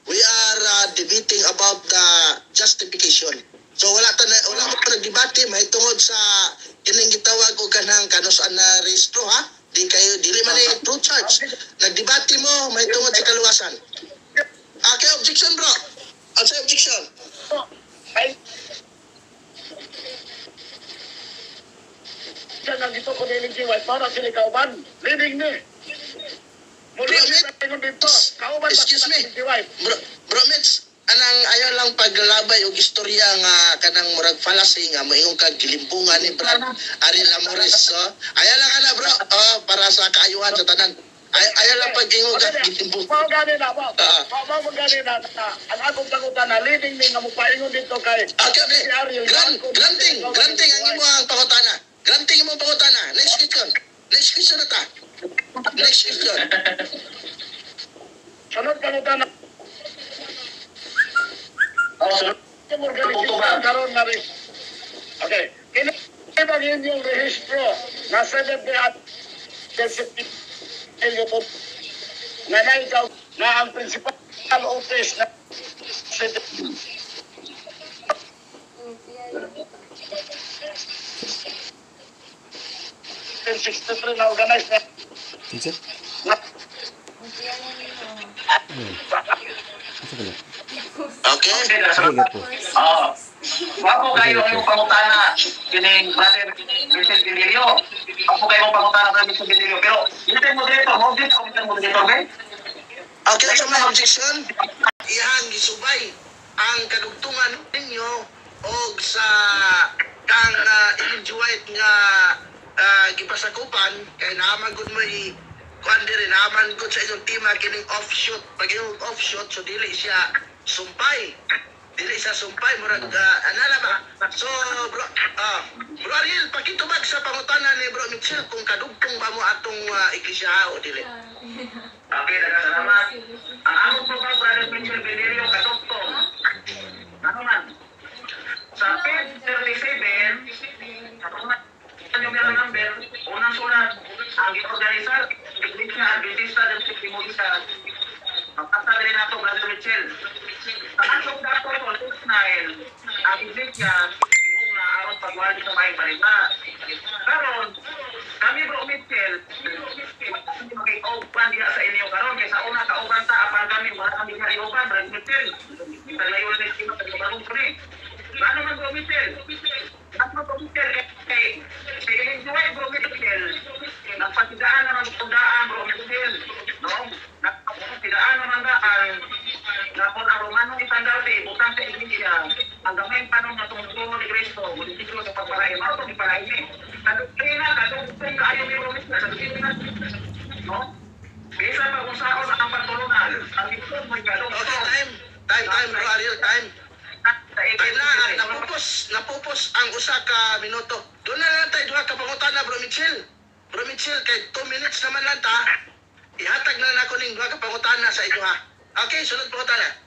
we are debating about the justification. So wala ta na, wala ko pa nagdebate mahitungod sa kining gitawag og kanang kanus-an na rehistro ha. Di kayo dili man ni true church. Nagdebate mo mahitungod sa kaluwasan. Okay, objection, bro. Unsay objection? Ay siya nga gito ko ni Ellen G. White para sila kauban. Leading ni. Muli Bro, dito. Kauban ba excuse sila me. ni Ellen G. White? Bro Mitch, anang ayaw lang paglabay og istorya nga kanang murag fallacy nga moingon kag gilimbungan ni Brad Ariel Amores. So, ayaw lang ana, bro. Oh, para sa kaayuhan sa tanan. Ayaw lang pag-ingon kag gilimbungan. Mao gani na mo. Ah. Mao gani na na ang akong pangutana leading ni nga mopaingon dito kay Okay, okay. si Ariel. Granting ang imong pangutana. Granting imong pangutana. Next question. Next question na ta. Next question. Sunod pangutana. Oh, Yung organisasyon karon na rin. Okay. Kini ba inyong rehistro na Seventh-day Adventist na naikaw na ang principal office na 1963 na organized na Kinsa? na Kinsa pala? Okay. Okay, Ay, gapo. Oo. Wapo kayo ang imong pangutana kining Brother Mitchell Benilio. Wapo kayo ang pangutana, Brother Mitchell Benilio. Pero Mr. Moderator, mo din ako, Mr. Moderator, okay? Okay, sa may objection, iyang gisubay ang kadugtungan ninyo og sa kang Ellen G. White nga gipasakupan kay naaman gud mo i kuan diri, naaman gud sa inyong tema kining offshoot. Pag inyong offshoot, so dili siya sumpay, dili siya sumpay, murag ana na ba. So bro Ariel, pakitubag sa pangutana ni Bro Mitchell kung kadugtong ba mo atong iglesia o dili. Okay, daghang salamat. Ang among tubag, Brother Mitchell Benilio, kadugtong. Ano man? Sa page 37, sa unang numero number, unang sulat, ang giorganisar, Iglesia Adventista del Séptimo Día. Mapasa rin nato, Brother Mitchell. Sa atong dato, 9, ang Iglesia, ihog na aron pagwali sa maayong balita. Karon, kami, Bro Mitchell, makikauban diha sa inyo karon kay sa una kauban ta apan kami wala kami diha iuban, Brother Mitchell. Tagalayo na sino tagabagong kami. Ano man, Bro Mitchell? At Bro Mitchell kay si Ellen G. White, Bro Mitchell, nagpasidaan na ng tundaan, Bro Mitchell. No? Nagpasidaan na ng daan na kung ang Romanong istandarte ibutang sa iglesia, ang gamay panong na tumutungo ni Kristo, munisipyo sa pagpalain, mao to gipalain eh. Sa doktrina, kadugtong kaayo ni Bro Mitchell, sa doktrina, no? Bisa pa kung saon ang pagtulunan, ang ito mo'y Okay, kadugtong. time. Time, time, Bro Ariel, time. Time na, napupos ang usa ka minuto. Doon na lang tayo duha ka pangutana, Bro Mitchell. Bro Mitchell, kay 2 minutes naman lang ta. Ihatag na lang ako ning duha ka pangutana sa inyo ha. Okay, sunod pangutana.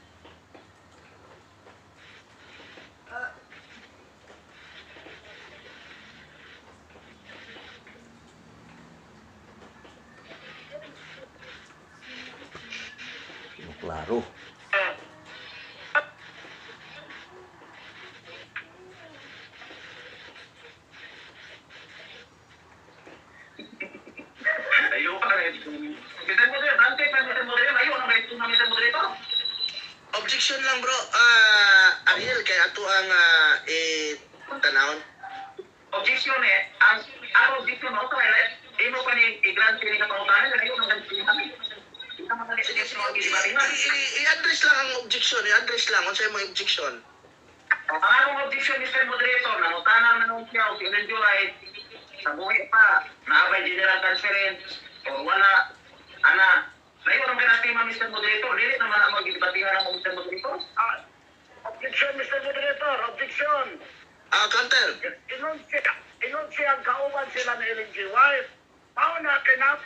Klaro. Ayo pa rin. Mr. Moderator, ante pa Mr. Moderator, ayo ang right ng Mr. Moderator. Objection lang, Bro. Ariel, kay ato ang eh, tanawon. Objection eh, ang objection mo to eh, imo pa ni i-grant ni ka pangutana, ayo ang grant ni kami. Sige, sige, i-address lang ang objection. I-address lang. Unsa imong objection? Ang akong objection, Mr. Moderator, nangutana na nung siya, si Ellen G. White, sa buhi pa, naabay General Conference, o wala, ana, layo ang kanastima, Mr. Moderator, dili naman ang magdibatihan ang Mr. Moderator. Objection, Mr. Moderator. Objection. Counter. Ingon siya ang kauban sila ni Ellen G. White. Mao na kinap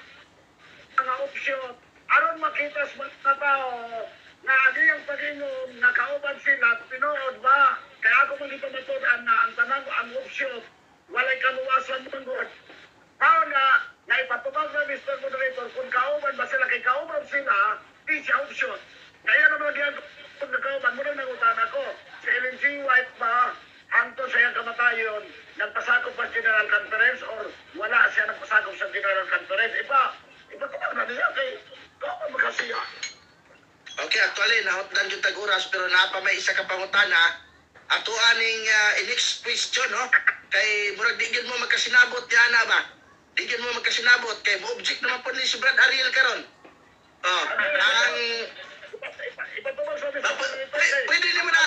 nga option aron makita sa mga tao na ang iyang pag-ingon na kauban sila tinuod ba, kaya ako man ipamatuod-an na ang tanan ang option walay kaluwasan man gud. Mao na naipatubag na, Mr. Moderator, kung kauban ba sila, kay kauban sila, di siya option. Kaya naman gyud kung kauban mo na nangutana ko si Ellen G. White ba hangtod sa iyang kamatayon nagpasakop ba sa General Conference or wala siya nagpasakop sa General Conference? Iba tubag na niya kay kauban ba kasi siya. Okay, actually, nahotdan yung tag-oras pero naa pa may isa ka pangutana. Ato aning next question, no? Kay murag di gyud mo magkasinabot niya na ba? Di gyud mo magkasinabot kay mo-object naman po ni si Brad Ariel karon. Oh, ang Ipatubag sa Mr. Ah, Moderator. pwede naman na.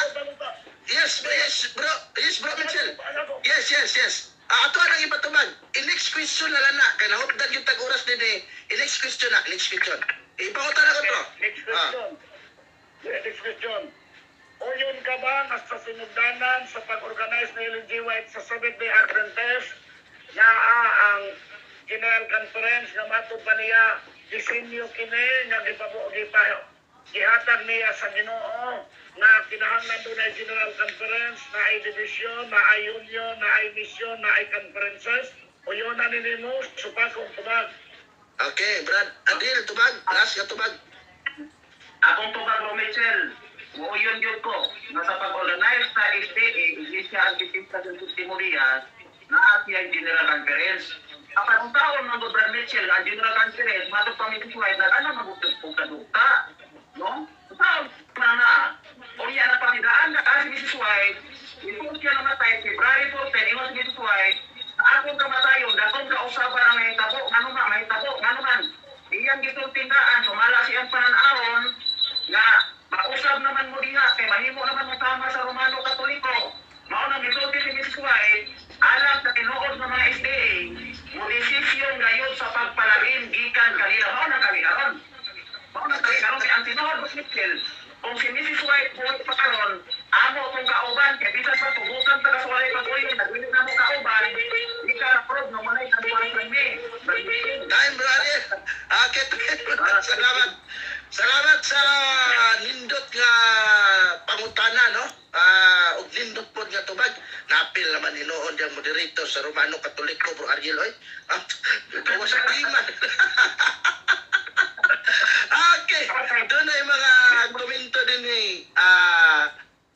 Yes, bro. Yes, Bro Mitchell. Yes. Ato ang ipatubag. In next question na lang na. Kay nahotdan yung tag-oras din eh. In next question na, next question. Ipangutana ko to. Next question. Next question. O yun ka ba nga sa sinugdanan sa pag-organize ni Ellen G. White sa Seventh-day Adventist na ang General Conference nga matod pa niya disenyo kini nga gipabuo gipa Gihatag niya sa Ginoo na kinahanglan dunay general conference, na ay division, na ay union, na ay mission, na ay conferences. Uyon na nimo supakong tubag. Okay, Brad Adil, tubag. Last nga tubag. Akong tubag, Bro Mitchell, muuyon yun ko na sa pag-organize sa SDA, Iglesia Adventista del Ultimo Dia, naa siya General Conference. Apan ang taon ng Brad Mitchell, ang General Conference, matod pa Mrs. White, nag-ano magugtog-dugta. No? Taon na na. O iya na panidaan na si Mrs. White, ito siya namatay, February 14, ingon si Mrs. White, sa akong kamatayon, dakong kausaban ang mahitabo, ngano man, mahitabo, ngano man. Iyang gisultingaan, sumala siyang pananawon, nga mausab naman mo diha kay mahimo naman mo tama sa Romano Katoliko. Mao nang gisulti si Mrs. White alang sa tinuod ng mga SDA mo desisyon gayud sa pagpalain gikan kanila. Mao nang kami karon. Mao nang kami karon kay ang tinuod mo Mitchell, kung si Mrs. White buhay pa karon, amo tong kauban kay bisan sa tubukan ta kasuwalay pag-uyon, nagwili na mo kauban, di ka approve no manay sa ni. Time, Bro Ariel. Okay, salamat. Salamat sa nindot nga pangutana, no? Og nindot pod nga tubag. Napil naman hinuon diyang moderator sa Romano Katoliko, Bro Ariel, oy. Kawa sa klima. Okay, doon ay mga komento din eh.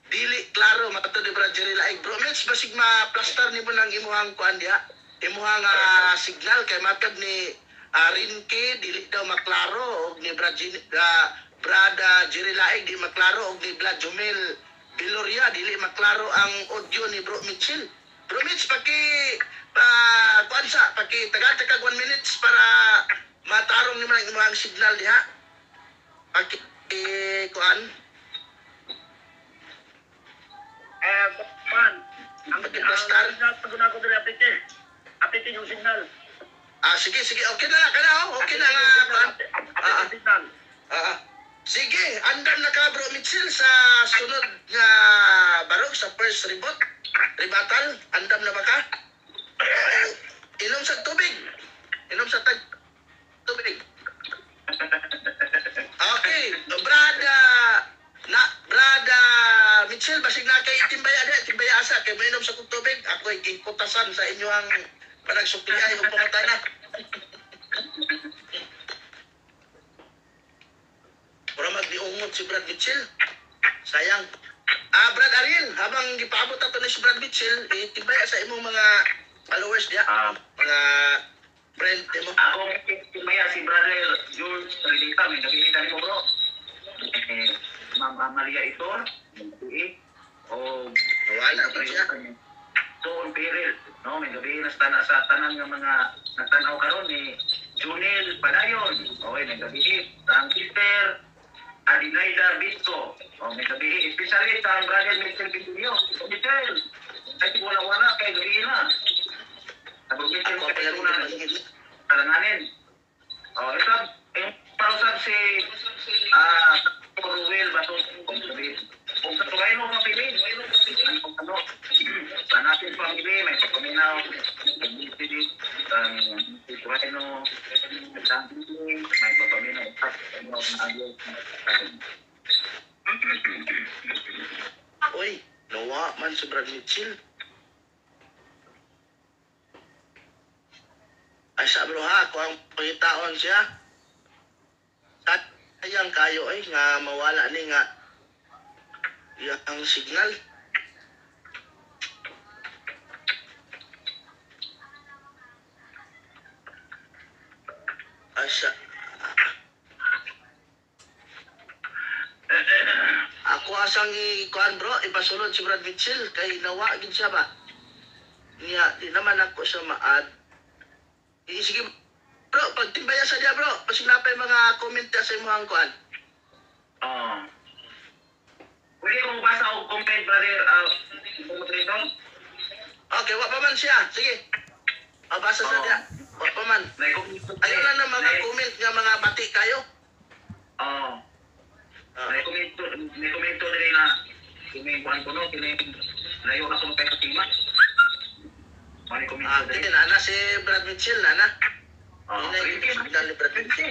Dili klaro mato di Brad Jerry Laig. Bro Mitch, basig ma-plaster nimo ng imuhang kuan diha. Imuhang signal kay matod ni Rinke dili daw maklaro og ni Brad Brad Jerry Laig di maklaro og ni Brad Jumel Biloria dili maklaro ang audio ni Bro Mitchell. Bro Mitch, paki kuan sa paki taga-taga 1 minutes para matarong nimo ang imuhang signal diha. Paki kuan Pan, ang Paki-plaster. signal pag ko diri apike. Apike yung signal. Sige, sige. Okay na lang, kana, oh. Okay na nga, kuan. Apike yung signal. Sige, andam na ka, Bro Mitchell, sa sunod nga barog, sa first rebuttal. Andam na ba ka? Inom sa tubig. Inom sa tubig. Okay, Brad, Brad Mitchell, basig na kay timbaya diha, timbaya asa, kay mainom sa kong tubig. Ako ay gikutasan sa inyong panagsukliay o pangutana. Mura magdiungot si Brad Mitchell. Sayang. Brad Ariel, habang gipaabot ato ni si Brad Mitchell, itibaya sa imong mga followers diha, mga friend nimo. Ako maya si Brother George Rilita, may nagkikita nimo bro. Ma'am Amalia Itor, o Nawala pa siya. Soon Peril, no, may gabi na sa tanan ng mga nagtanaw karon ni Junel Padayon. Okay, may gabi sa ang sister Adelaida Bisco. Oh, may gabi especially sa ang brother Mitchell Bisilio. Mitchell, ay wala-wala kay gabi na. Sabi Mitchell Ako pa kay lang una talanganin. Oh, ito yung pausap si Ruel Baton. Kung sa tuway mo mapili, ano, sa natin pamili, may pagpaminaw, Tuway no, may pagpaminaw, Uy, nawa man si Brad Mitchell. Ay sa bro ha, ako ang pangitaon siya. Sayang kayo ay nga mawala ni nga ang signal. Ay sa ako asang i-kuan bro, ipasulod si Brad Mitchell kay nawa gid siya ba. Niya, di naman ako siya ma-add. Sige bro, pagtimbaya sa diya bro, pasig na pa yung mga comment sa imong kuan. Oh. Pwede ko mabasa og comment, brother, moderator? Okay, wa pa man siya. Sige. Mabasa sa diya. Wa pa man. Ayaw na ng mga comment nga mga bati kayo. Oo. May komento diri na kini kuan ko no, kini layo na kong kay tima. May komento diri. Kini nana si Brad Mitchell nana. Oh, Ini signal ni Brad Mitchell.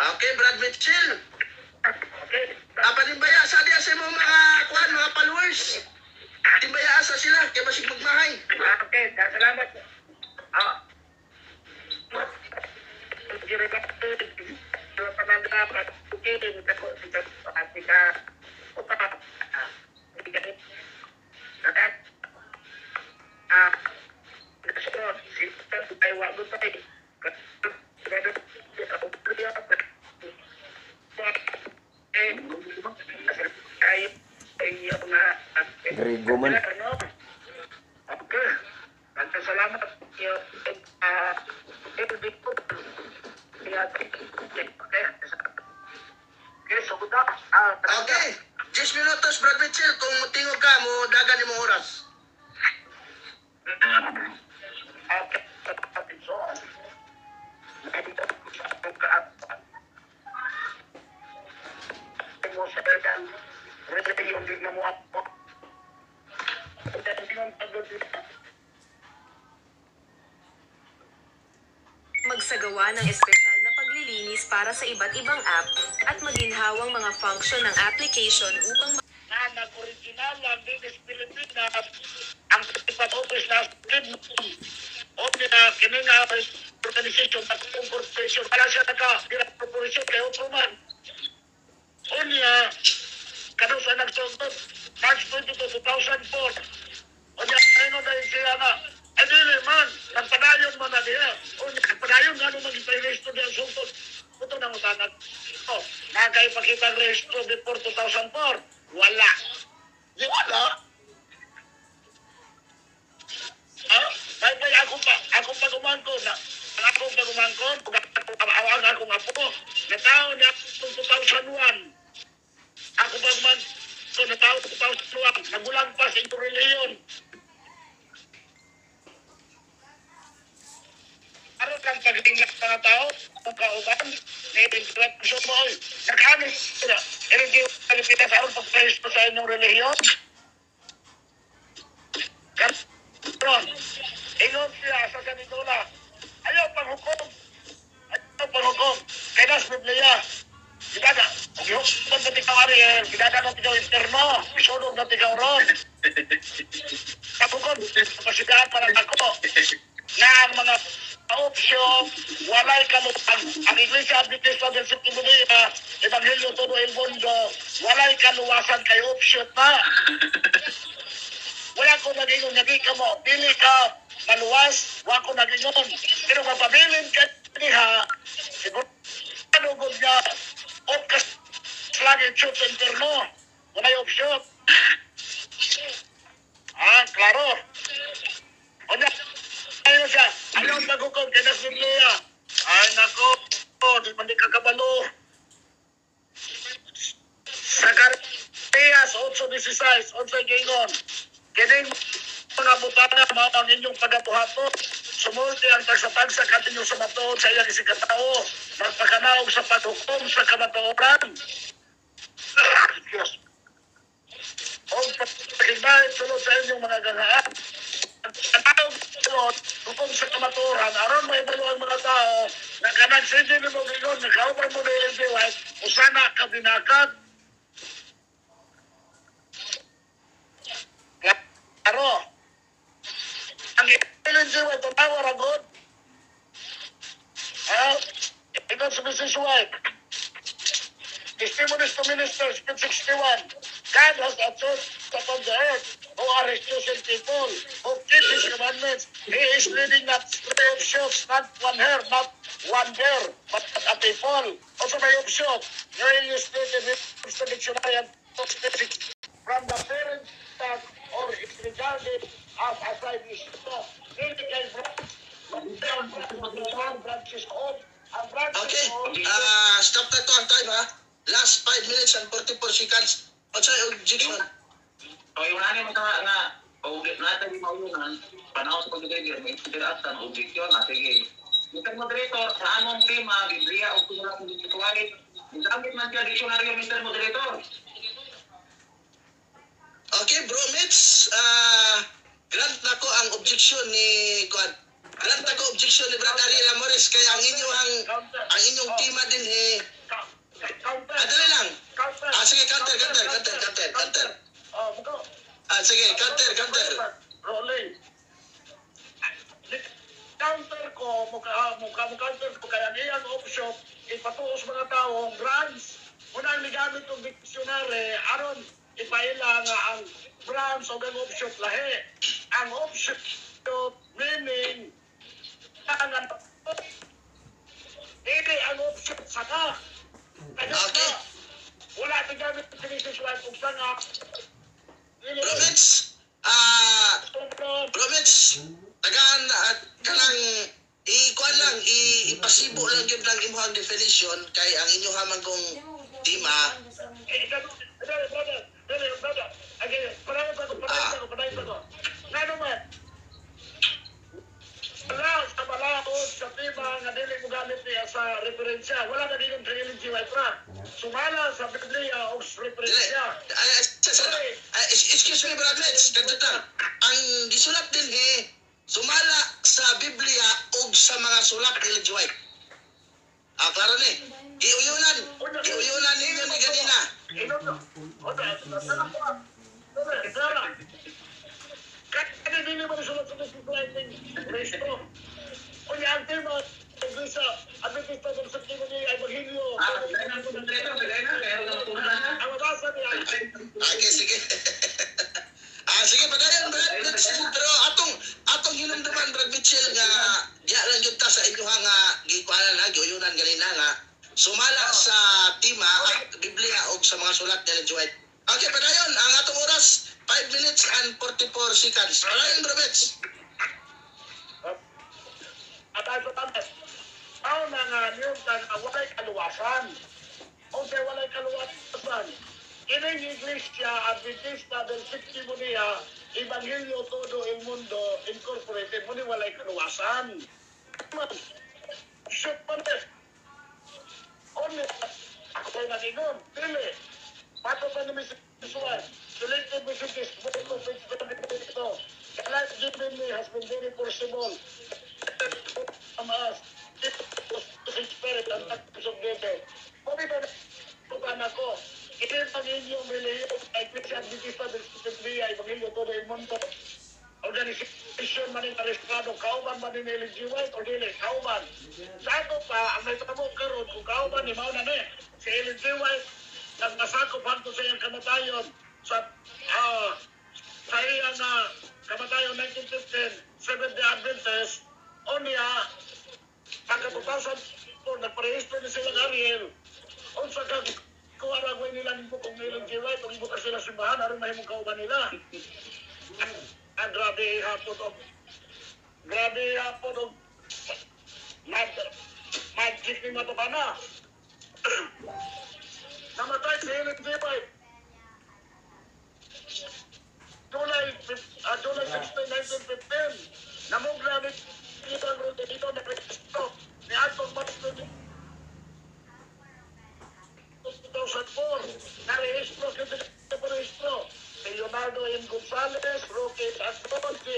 Okay, Brad Mitchell. Okay. Panimbaya sa diya sa imong mga kuan, mga followers. Timbaya asa sila kay basig magmahay. Okay, salamat. Grigo man. Okay. Salamat. Okay, so good. Okay. 10 minutos, Brad Mitchell, kung tingog ka mo dagan imong oras. Magsagawa ng espesyal na paglilinis para sa iba't ibang app at maginhawang mga function ng application upang Na nag-original ang Dinis Pilipinas ang office na o na kini nga organization at corporation wala siya naka dira corporation kay otro man. Unya kanus sa nagsugod March 22, 2004. Unya ano dahil siya nga ay dili man nagpadayon man na diha. Unya nagpadayon nga nung mag-rehistro diha sugod ito nang utanag oh nakay pakita ang rehistro before 2004. Wala. Di wala. Ah, may ako pa, ako pa gumangkon na, ang akong pagumangkon, kung ang akong apo, natao niya itong 2001. Ako pa gumangkon, natao 2001, nagulang pa sa reliyon. Aron lang pagdating ng mga tao, kung kauban, na-introduction mo, oy, nakaano sila, hindi Pilipinas aron pag-presto sa inyong relihiyon. Karon, ingon siya sa Sanitola, ayaw panghukom, ayaw panghukom, kay nas Biblia, gidada, gihukom na ikaw Ariel, gidada na ikaw interno, isunog na ikaw ron. Paghukom, pasigaan pa lang ako, na ang mga opsyon, walay kaluwang. Ang Iglesia Adventista del Séptimo Día, Ebanghelyo Todo el Mundo, walay kaluwasan kay opsyon na. Wala ko nagingon nga di ka mo, dili ka maluwas, wala ko nagingon. Pero mapabilin ka diha, siguro gud nga, off ka lagi shoot sa interno. Walay opsyon. Ah, klaro. Onya, ayun siya, ayaw paghukom kay nas Biblia. Ay nako, di man di ka kabalo. Zacarias 8:16, unsay giingon? Kining mga butanga mao ang inyong pagabuhaton. Sumulti ang tagsa-tagsa kaninyo sa matuod sa iyang isigkatao. Magpakanaog sa paghukom sa kamatuoran. Diyos. O pagkakibay sulod sa inyong mga ganghaan. Ang sulod, hukom sa kamatuoran, aron mahibalo ang mga tao na kanang sige ni mo giingon, nakauban mo na Ellen White, usana ka binakad. Klaro. Ang Ellen G. White, tumawa ragod. Ha? Ingon sa Mrs. White. Testimonies to Ministers, page 61. God has a church upon the earth who are his chosen people, who keep his commandments. He is leading not three of sheep, not one herd, not one bear, but a people. Also may option. New Illustrated Webster Dictionary and from the parent stock or is regarded as a side issue. Dili kay branches of ang branches Okay. of Stop na to ang time ha. Last 5 minutes and 44 seconds. Unsay objection? O yung nani mo nga nga o natin yung maunan panahon sa pag-deliver may interact ang objection ah, sige. Mr. Moderator, sa among tema, Biblia o kung wala kong White, gamit man siya dictionary, Mr. Moderator. Okay, bro Mitch, grant nako ang objection ni Kuan. Grant ko objection ni Brad Ariel Amores kay ang inyong Counter. ang inyong tema din eh. Counter. Ah, dali lang. Counter. Ah, sige, counter, counter, counter, counter, counter. Oh, muka. Ah, sige, counter, counter. Rolling. Counter ko, mukha, mukha, mo counter ko, kaya ang iyang option, ipatuos mga tao, brands. Unang nigamit og dictionary, aron ipaila nga ang brands o ang offshoot lahi. Ang offshoot meaning, ang hindi ang offshoot sanga. Kaya wala nigamit si Mrs. White og sanga. Dili. Bromits, ah, Bromits, tagaan at kanang i-kuan lang, ipasibo lang gyud lang imong definition kay ang inyong hamang kong tema. Eh, dali, brother, dali, brother. Okay, padayon pa ko, padayon pa ko, padayon pa ko. Ngano man, wala sa balaod sa tema nga dili mo gamit niya sa referensya. Wala na dingon kay Ellen G. White ra. Sumala sa Biblia o Dili. referensya. Ay, ay, ay, excuse me, Brad Mitch, kadto ta. Ang gisulat din he, sumala sa Biblia ug sa mga sulat ni Ellen G. White. Ah, klaro ni. Giuyunan, giuyunan ninyo ni ganina. Inom no. O, dali, dali, dali. Kaya dili mo sulat sa Mrs. White ning Kristo. Unya ang tema, Iglesia Adventista del Séptimo Día Evangelio. Ah, dahil na, moderator, dahil na, kaya na na. Ang mabasa niya, Okay, sige. Ah, sige, padayon, Brad Mitchell. Pero atong atong hinumduman, Brad Mitchell, nga diya lang yun ta sa inyo nga gikuanan na, giuyunan ganina nga sumala sa tema at Biblia o sa mga sulat ni Ellen G. White. Okay, padayon, ang atong oras, 5 minutes and 44 seconds. Padayon, Bro Mitch. At ay sa tao na nga niyong tan walay kaluwasan. O sa walay kaluwasan. Kining Iglesia Adventista del Séptimo Día, Evangelio Todo el Mundo Incorporated, muni walay kaluwasan. Shoot pa na. Only, ako ay nangingon. Dili. Pato pa ni Mrs. White. Selected messages, book of ito. The life given me has been very possible. From us, it was his spirit and acts of nature. Kung ito na ko, ito ang inyong relihiyon, Iglesia Adventista del Séptimo Día, Evangelio Todo el Mundo, organization man yung arestado, kauban man ni Ellen G. White o dili, kauban. Sa ato pa, ang nahitabo karon kung kauban ni mao na ni, si Ellen G. White, nagmasakop hanto sa iyang kamatayon sa iyang kamatayon 1915, Seventh-day Adventist, o niya, pagka 2004, nagparehistro ni silang Ariel, unsa ka kuha ra nila nimo kung Ellen G. White, kung ibuka sila simbahan, aron mahimong kauban nila. Ah, grabe hapon og magic ni Matubana. Namatay si Ellen G. White. July 16, 1915. Namugna ni Ibang dito na Kristo. Ni Atong March 2004. Narehistro, kita parehistro. Si Leonardo M. Gonzalez, Roque Aston, si